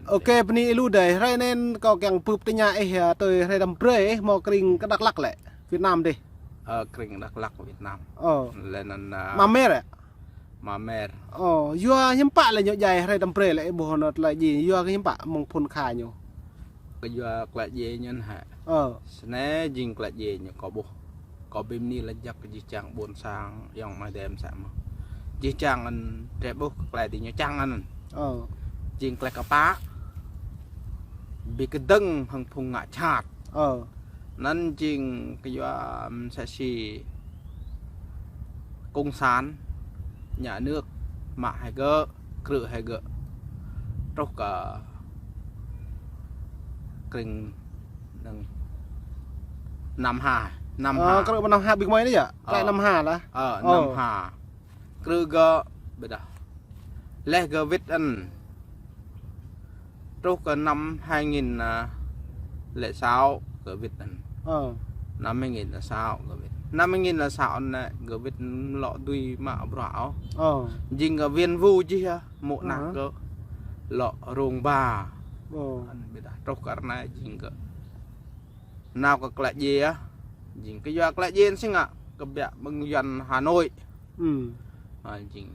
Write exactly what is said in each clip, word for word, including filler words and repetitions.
Ok, bơni ih lu dai. Hrơi anai kâo kiăng bưp tơña ih, ah, tui hrơi đăm brơi ih hmâo kring kơ Dak Lak lĕ, Việt Nam dih. Ơ, kring Dak Lak Việt Nam. Ơ. Lĕ anŭn, ah, Ama Mer ĕ? Ama Mer. Ơ, yua hiư̆m pă lĕ ñu djai hrơi đăm brơi lĕ ih ƀuh anŭn tơlơi djai, yua kơ hiư̆m pă mơ̆ng phŭn kha ñu. Kơ yua tơlơi djai ñu hă. Ơ. Snei jing tơlơi djai ñu kâo ƀuh. Kâo ƀing bơni laĭ jak kơ jih jang ƀôn sang, ayŏng amai adơi mơsĕ mơ̆n. Jih jang anŭn drơi ƀuh kơ tơlơi dih ñu čang anŭn. Ơ. Jing tơlơi kơpă. Ƀu kơdơ̆ng hăng phung ngă jhat. Ơ. Anŭn jing kơ yua mơsĕ si cộng sản, nhà nước, mă hai gơ̆, krư̆ hai gơ̆. Truh kơ kring năng năm ha, năm ha. Ơ, krư̆ năm ha ƀing mơi anai yơh? Ơ. Krư̆ năm ha lah. Ơ, năm ha. Krư̆ gơ̆ ƀôdah. Leh gơ̆ wĭt anŭn. Truh kơ năm hai nghìn lẻ sáu gơ̆ wĭt anŭn. Ơ. Năm hai nghìn lẻ sáu gơ̆ wĭt. Năm hai nghìn lẻ sáu anŭn lĕ gơ̆ wĭt lŏ dưi mă bruă ôh. Ơ. Jing gơ̆ wĭn wŭ jih ah, mơ̆ng anăp gơ̆ lŏ rông ba. Ơ. Anŭn ƀôdah truh kơ anai jing gơ̆ nao kơ tơlơi djai ah. Jing kơ yua tơlơi djai anŭn sĭt ngă kơ biă mơ̆ng Yuan Hà Nội. Ơ. Ha, jing.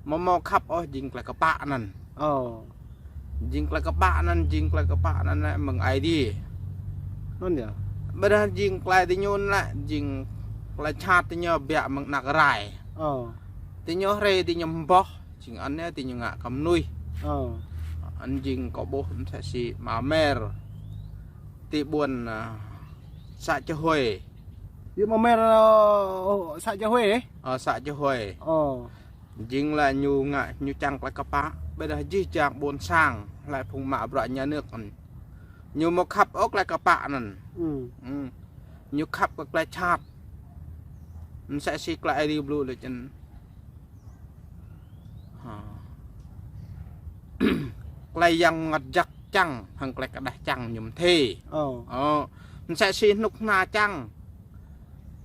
Mơ̆ hmâo khăp ôh jing tơlơi kơpă anŭn. Ơ. Jing tơlơi kơpă anŭn, jing tơlơi kơpă anŭn lĕ mơ̆ng Aê Diê. Anŭn yơh. Ƀôdah jing tơlơi dih ñu lĕ, jing tơlơi jhat dih ñu biă mơ̆ng anăp rai. Ơ. Dih ñu rai dih ñu mboh, jing anai dih ñu ngă kơ mơnuih. Ơ. Anŭn jing kâo ƀuh mơsĕ si Ama Mer. Ti ƀuôn, ah, xã Chợ Huê. Yơh Ama Mer, ơ, xã Chợ Huê ĕ? Ơ, xã Chợ Huê. Ơ. Jing lĕ ñu ngă, ñu čang tơlơi kơpă, ƀôdah jih jang ƀôn sang, hlơi phung mă bruă nhà nước anŭn. Ñu hmâo khăp ôh tơlơi kơpă anŭn. Ư. Ư. Ñu khăp kơ tơlơi jhat. Mơsĕ si tơlơi Aê Diê blŭ lĕ čăn. Ha. Tơlơi Yang Mngăt Jăk čang, hăng tơlơi kơđeh čang ñu mơthê. Ơ. Ơ. Mơsĕ si hnŭk hna čang.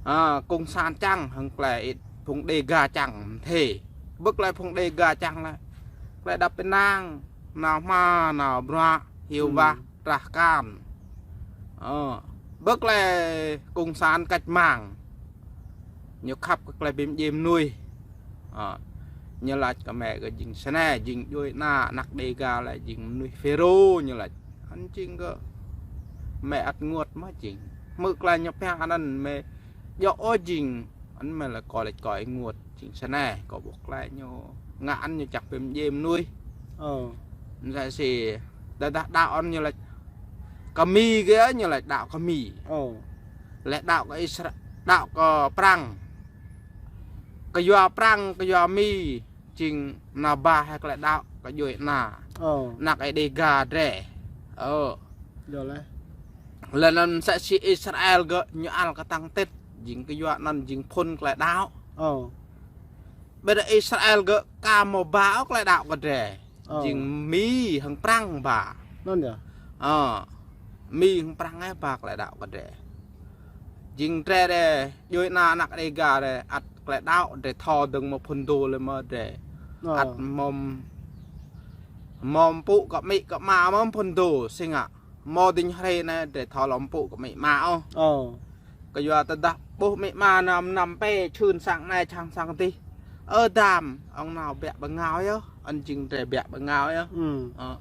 Ha, cộng sản čang, hăng tơlơi phung Đêga čang mơthê. Ƀơi tơlơi phung Đêga čang lĕ. Tơlơi đăp ƀing năng, nao hma, nao bruă, hyu wah, trah kan. Ơ, ƀơi tơlơi cộng sản cách mạng. Ñu khăp kơ tơlơi ƀing djai mơnuih. Ơ, ñu laĭ kơ mĕ gơ̆ jing snei, jing djuai ana, anăk Đêga lĕ jing mơnuih Phêrô ñu laĭ. Anŭn jing gơ̆ mĕ ăt rơngot mơ̆ jing. Hmư̆ tơlơi ñu pơhiăp anŭn mĕ djơ̆ ôh jing. Anŭn mĕ lĕ kâo laĭ kâo ih rơngot. Jing snei, kâo ƀuh tơlơi ñu ngă anŭn ñu čang ƀing djai mơnuih. Ơ. Mơsĕ si, tơdah đaŏ anŭn ñu laĭ kơ Mi gơ̆, ñu laĭ đaŏ kơ Mi. Ơ. Lĕ đaŏ kơ Isra-, đaŏ kơ Prăng. Kơ yua Prăng, kơ yua Mi, jing nao ba hai tơlơi đaŏ kơ djuai ana. Ơ. Anăk ơi Đêga drơi. Ơ. Yơh lĕ. Lĕ anŭn mơsĕ si Israel gơ̆ ñu ăl kơtang tĭt, jing kơ yua anŭn jing phŭn tơlơi đaŏ. Ơ. Ƀôdah Israel gơ̆ ka hmâo ba ôh tơlơi đaŏ kơ drơi. Ơ. Jing Mi hăng Prăng ba. Anŭn yơh. Ơ. Mi hăng Prăng ĕ ba tơlơi đaŏ kơ drơi. Jing drơi dih, djuai ana anăk Đêga dih, ăt tơlơi đaŏ drơi thâo dơ̆ng mơ̆ phŭn dô lĕ mơ̆ drơi. Ơ. Ăt hmâo, hmâo pŭ kơ amĭ kơ ama mơ̆ phŭn dô, sĭt ngă. Hmâo ding hrơi anai drơi thâo lŏm pŭ kơ amĭ ama ôh. Ơ. Kơ yua tơdah ƀuh amĭ ama năm năm pĕ čhưn sang anai čang sang adih. Ơ dam, ŏng nao biă bơngao yơh, anŭn jing drơi biă bơngao yơh. Ư. Ơ.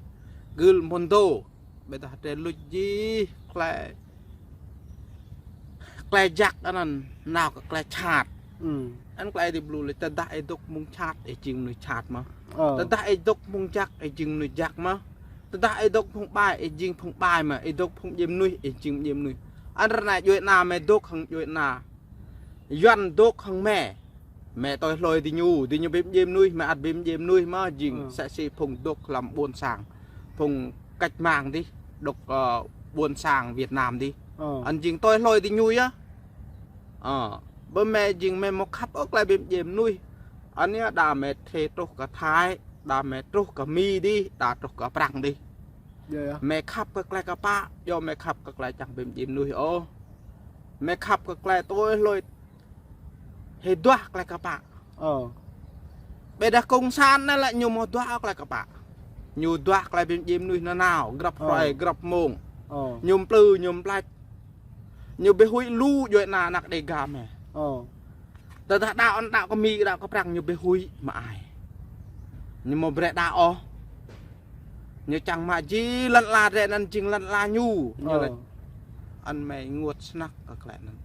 Gưl mơ̆n dô, ƀôdah drơi luč jih, tơlơi, tơlơi jak anŭn, nao kơ tơlơi jhat. Ư. Anŭn tơlơi dih blŭ lĕ tơdah ih dŏ mơ̆ng jhat, ih jing mơnuih jhat mơ̆. Ơ. Tơdah ih dŏ mơ̆ng jak, ih jing mơnuih jak mơ̆. Tơdah ih dŏ phung ƀai, ih jing phung ƀai mơ̆, ih dŏ phung djai mơnuih, ih jing djai mơnuih. Anŭn ră anai djuai ana mĕ dŏ hăng djuai ana Yuan dŏ hăng mĕ. Mĕ tui hloi diñu, diñu ƀing djai mơnuih, mĕ ăt ƀing djai mơnuih mơ̆ jing. Ơ. Mơsĕ si phung dŏ lăm ƀôn sang, phung cách mạng dih, dŏ, ơ, ƀôn sang Việt Nam dih. Ơ. Anŭn jing tui hloi diñu yơh. Ơ, ƀơi mĕ jing mĕ hmâo khăp ôh tơlơi ƀing djai mơnuih. Anai đa mĕ thê truh kơ Thái, đa mĕ truh kơ Mi dih, đa truh kơ Prăng dih. Yơh, yơh. Mĕ khăp kơ tơlơi kơpă, yơh mĕ khăp kơ tơlơi čang ƀing djai mơnuih ôh. Mĕ khăp kơ tơlơi tui hloi hĭ duah tơlơi kơpă. Ơ. Ƀôdah cộng sản anai lĕ ñu hmâo duah tơlơi kơpă. Ñu duah tơlơi ƀing djai mơnuih nanao, grăp hrơi, grăp mông. Ñu mplư, ñu mplač. Ñu ƀu huĭ lu djuai ana ană Đêga mơ̆n. Tơdah đaŏ anŭn đaŏ kơ Mi, đaŏ kơ Prăng ñu ƀu huĭ mơai. Ñu mơ̆ brơi đaŏ ôh. Ñu čang mă jing lŏn ala drơi anŭn jing lŏn ala ñu. Ñu laĭ anŭn mơ̆ ih ngă snăk kơ tơlơi anŭn.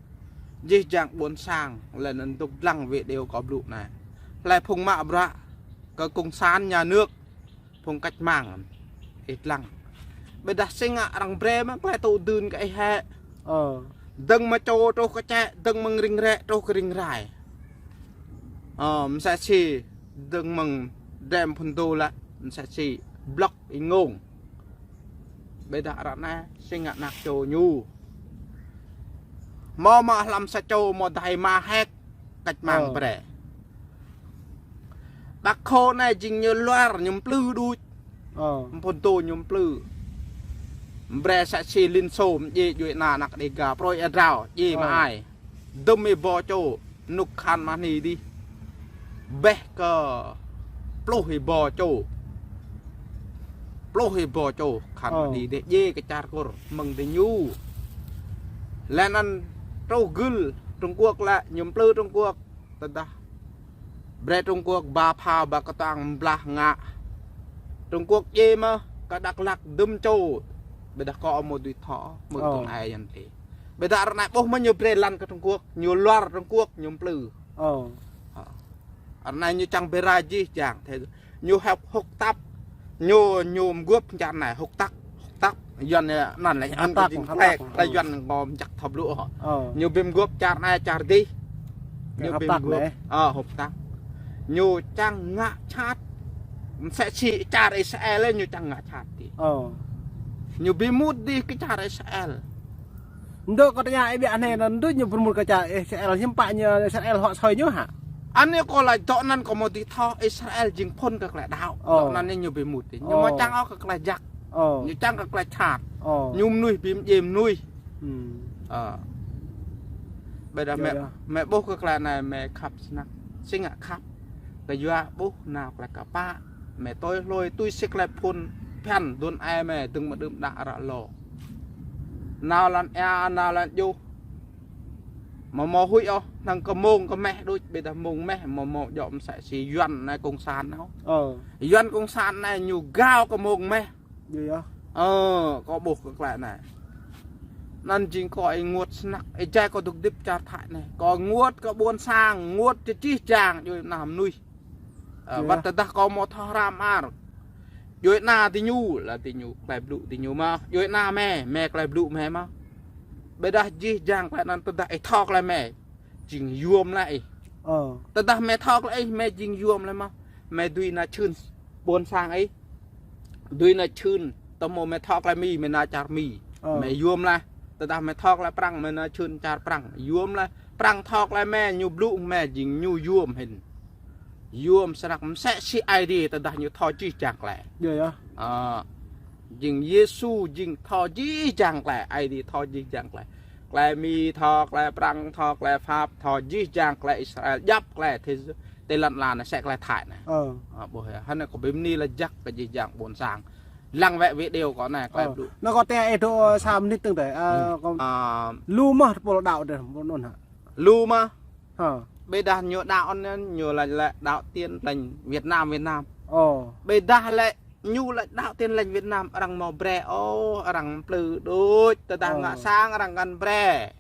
Jih jang ƀôn sang, lĕ anŭn dŏ lăng video kâo blŭ anai. Hlơi phung mă bruă kơ cộng sản nhà nước, phung cách mạng, ih lăng. Ƀiădah sĭt ngă arăng brơi mơ̆ tơlơi tŭ dưn kơ ih hĕ. Dơ̆ng mơ̆ čô truh kơ čĕ, dơ̆ng mơ̆ ring rĕ truh kơ ring rai. Ơ, msĕ si dơ̆ng mơ̆ng đêm phun đô lĕ, msĕ si blŏk ih ngông. Ƀiădah arăng anai, sĭt ngă ană čô ñu. Mơ̆ mă hlăm sa čô mơ̆ đah ih mă hĕ, cách mạng brơi. Bác Hồ anai jing ñu luar, ñu mplư đôč. Phun đô ñu mplư. Brơi sa si Liên Xô, mơ̆ djai djuai ana ană Đêga, prơi adrao, djai mơai. Dŭm ih ƀô̆ čô, nuk khan mă ni dih. Ƀĕ kơ pluh ih ƀô̆ čô. Pluh ih ƀô̆ čô, khan mă ni dih, djai kơ čar Kur, mơ̆ng diñu. Lĕ anŭn truh gưl, Trung Quốc lĕ, ñu mplư Trung Quốc. Tơdah brơi Trung Quốc ba phao ba kơtang blah ngă. Trung Quốc djai mơ̆ kơ Dak Lak dŭm čô. Ƀiădah kâo mơ̆ dưi thâo, mơ̆ tơ̆ng ai yăn tê. Ƀiădah arăng anai ƀuh mơ̆ ñu brơi lăn kơ Trung Quốc, ñu luar Trung Quốc, ñu mplư. Arăng anai ñu čang brơi jih jang. Ñu hŏk hŏk tăp. Ñu, ñu mguôp čar anai hŏk tăp, hŏk tăp. Yuan anŭn lĕ, anŭn kơ jing klek, klek Yuan ngŏm jak thâo blŭ hŏ. Ñu ƀu mguôp čar anai čar dih. Ñu ƀu mguôp. Ơ, hŏk tăp. Ñu čang ngă čat. Msĕ si čar Israel ñu čang ngă čat dih. Ñu ƀu mŭt dih kơ čar Israel. Ndô kơ tơña ih biă anai, ndô ñu ƀu mŭt kơ čar Israel, hiư̆m pă ñu Israel hŏk soi ñu hă? Anai kâo laĭ dŏ anŭn kâo mơ̆ dưi thâo Israel jing phŭn kơ tơlơi đaŏ. Dŏ anŭn ñu ƀu mŭt dih. Ñu mơ̆ čang ôh kơ tơlơi jak. Ñu čang kơ tơlơi čat. Ñu mơnuih ƀu djai mơnuih. Ơ. Ƀiădah mơ̆, mơ̆ ƀuh kơ tơlơi anai mơ̆ khăp snăk. Sĭt ngă khăp. Kơ yua ƀuh nao tơlơi kơpă. Mơ̆ tui hlôi tui sĭt tơlơi phŭn phiăn đôn ai mơ̆ dơ̆ng mơ̆ đưm đă ră lô. Nao lăn ea, nao lăn djuh. Mơ̆ mơ̆ huĭ ôh, năng kơ mông kơ meh đôč, ƀiădah mông meh, mơ̆ mơ̆ djŏ msĕ si Yuan anai cộng sản nao. Yuan cộng sản anai ñu gao kơ mông meh. Ơ, kâo ƀuh kơ tơlơi anai. Anŭn jing kâo ih ngă snăk, ih jai kâo dŏ hơdip čar Thái anai. Kâo ngă kơ ƀôn sang, ngă kơ jih jang, djuai ana mơnuih. Ơ, wơ̆t tơdah kâo mơ̆ thâo hră mơar. Djuai ana diñu, lĕ diñu, tơlơi blŭ diñu mơ̆. Djuai ana mĕ, mĕ tơlơi blŭ mĕ mơ̆. Ƀiădah jih jang tơlơi anŭn tơdah ih thâo tơlơi mĕ. Jing yôm lĕ ih. Tơdah mĕ thâo tơlơi ih, mĕ jing yôm lĕ mơ̆. Mĕ dưi nao čhưn ƀôn sang ih. Dưi nao čhưn, tơmơ̆ mĕ thâo tơlơi Mi, mĕ nao čar Mi. Mĕ yôm lĕ. Tơdah mĕ thâo tơlơi Prăng, mĕ nao čhưn čar Prăng. Yôm lĕ. Prăng thâo tơlơi mĕ, ñu blŭ mĕ jing ñu yôm hĭn. Yôm snăk msĕ si Aê Diê tơdah ñu thâo jih jang tơlơi. Ơ, jing Yêsu jing thâo jih jang tơlơi, Aê Diê thâo jih jang tơlơi. Tơlơi Mi thâo, tơlơi Prăng thâo, tơlơi Pháp thâo, jih jang tơlơi Israel djăp tơlơi tê, tê lăn lan anai sĕ tơlơi Thái anai. Ơ, ƀuh yơh, hơnai kâo ƀu mơni laĭ jak kơ jih jang ƀôn sang. Lăng wơ̆t video kâo anai, tơlơi blŭ. Anai kâo tê ih dŏ sa mơnit tơ̆ng tê. Lu mơ̆ tơpul đaŏ dih, ƀôn anŭn hă? Lu mơ̆. Ƀiădah ñu đaŏ anŭn, ñu laĭ lĕ đaŏ Tin Lành Việt Nam, Việt Nam. Ƀiădah lĕ ñu laĭ đaŏ Tin Lành Việt Nam, arăng mơ̆ brơi ôh, arăng mplư đôč, tơdah ngă sang arăng kăn brơi.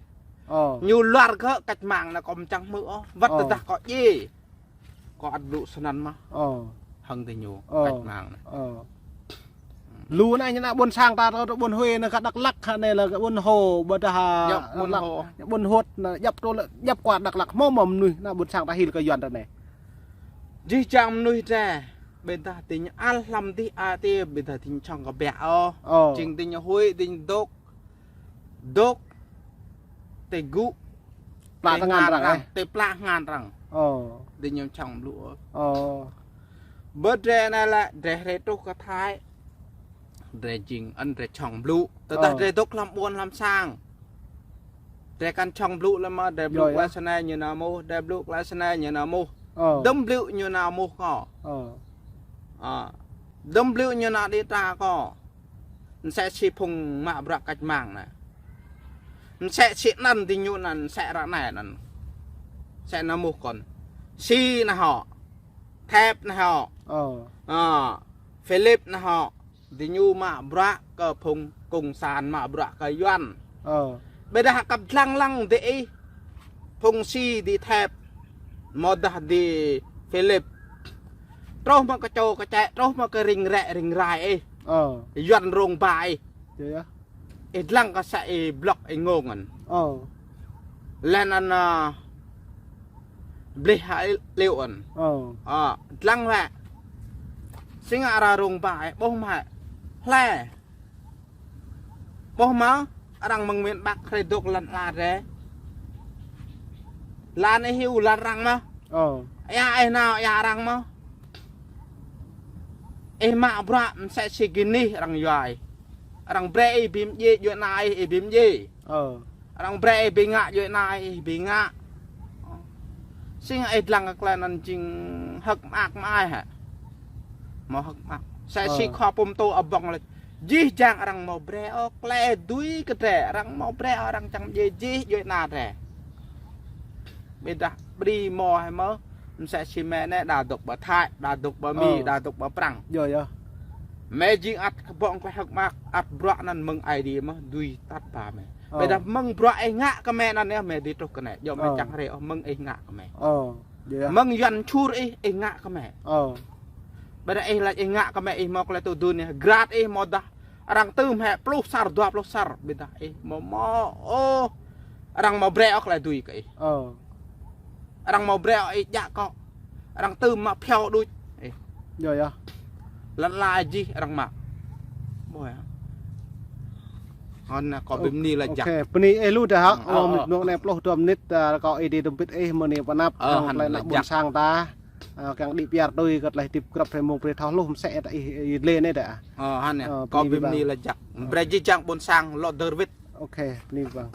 Ñu luar kơ cách mạng anai kâo mơ̆ čang hmư̆ ôh, wơ̆t tơdah kâo djai. Kâo ăt blŭ snăn mơ̆. Hăng diñu cách mạng anai. Lu anai ñu ană ƀôn sang ta, ta, ta ƀôn Huế anai, kơ Dak Lak anai lĕ kơ ƀôn Hô, ƀôdah ƀôn Hôt anai, djăp tơlơi, djăp kơ Dak Lak, mơ̆ mơnuih ană ƀôn sang ta hil kơ Yuan ta anai. Jih jang mơnuih drơi, ƀiădah diñu ăl hlăm dih ai tiê, ƀiădah diñu čang kơ biă ôh. Jing diñu huĭ, diñu dŏ. Dŏ tê gŭ. Pla tơngan arăng, tê pla tơngan arăng. Diñu čang blŭ. Ƀôdah drơi anai lĕ, drơi hrơi truh kơ Thái. Drơi jing anŭn drơi čang blŭ. Tơdah drơi dŏ hlăm ƀôn hlăm sang. Drơi kăn čang blŭ lĕ mơ̆, drơi blŭ tơlơi snei ñu nao mŭh, drơi blŭ tơlơi snei ñu nao mŭh. Dŭm blŭ ñu nao mŭh kâo. Dăm blư̆ ñu nao đi ta kơ. Msĕ si phung mă bruă cách mạng anai. Msĕ si anăn diñu anăn, msĕ ră anai anăn. Msĕ nao mŭt kơn. Si nao hŏ. Thep nao hŏ. Ơ. Ơ. Philip nao hŏ. Diñu mă bruă kơ phung cộng sản, mă bruă kơ Yuăn. Ơ. Ƀiădah kăp dlăng lăng dih ih. Phung Si, dih Thep, mơ̆ dah dih Philip. Truh mă kơ čô kơ čĕ, truh mă kơ ring rĕ ring rai ih. Ơ. Yuăn rông ba ih. Ih dlăng kơ sa ih blŏk ih ngông anăn. Ơ. Lĕ anăn, ơ, blih hă liu anăn. Ơ. Ơ, dlăng lĕ. Si ngă arăng rông ba ih, ƀuh mă. Hlơi. Ƀuh mă, arăng mơ̆ng miền Bắc hrơi dôk lăn ala drei. Lăn ih hyu lăn arăng mơ̆. Ơ. Ia ih nao ia arăng mơ̆. Ih mă bruă msĕ si gơnih arăng yua ih. Arăng brơi ih bi mdjiê djuai ana ih, ih bi mdjiê. Ơ. Arăng brơi ih bi ngă djuai ana ih, ih bi ngă. Si ngă ih dlăng kơ tơlơi anăn jing hơ̆k mơak mơai hă. Mơ̆ hơ̆k mơak. Msĕ si khua pô mtô abŏng laĭ. Jih jang arăng mơ̆ brơi ôh tơlơi dưi kơ drei, arăng mơ̆ brơi ôh, arăng čang mdjiê jih djuai ana drei. Ƀiădah brơi mơ̆ hă mơ̆, msĕ si mĕ anai đa dôk ƀơi Thái, đa dôk ƀơi Mi, đa dôk ƀơi Prăng. Yơh, yơh. Mĕ jing ăt kơ ƀơ̆ng tơlơi hơ̆k mơak, ăt bruă anăn mơ̆ng Aê Diê mơ̆, dưi tăt ba mĕ. Ƀiădah mơ̆ng bruă ih ngă kơ mĕ anăn yơh, mĕ dưi truh kơ anai. Yơh mĕ čang hrĕ ôh, mơ̆ng ih ngă kơ mĕ. Mơ̆ng Yuăn čur ih, ih ngă kơ mĕ. Ƀiădah ih laĭ ih ngă kơ mĕ, ih mơ̆ tơlơi tŭ dun ih, grat ih mơ̆ dah. Arăng tưm hĕ pluh sar, dua pluh sar, ƀiădah ih mơ̆ mơ̆ ôh. Arăng mơ̆ brơi ôh tơlơi dưi kơ ih. Ơ. Arăng mơ̆ brơi ôh ih djă kơ. Arăng tưm mă phiao đuč. Ih. Yơh, yơh. Lăn ala jih arăng mă. Ƀuh hă. Hŏn kâo bi mni laĭ jak. Ôkê, bơni ih lu dah hă. Ơ, ơ. Lŏm mơnit anai pluh dua mơnit, ơ, kâo ih dih tơmpit ih mơ̆ng anai pơ anăp, ơ, hŏn tơlơi ană ƀôn sang ta. Ơ, kiăng đĭ piar tui kơ tơlơi hơdip grăp hrơi mông brơi thâo hluh msĕ ta ih, ih lĕ anai dah. Ơ, hŏn anai. Ơ, kâo bi mni laĭ jak. Brơi jih jang ƀôn sang lŏ dơr wĭt. Ôkê, bơni bang.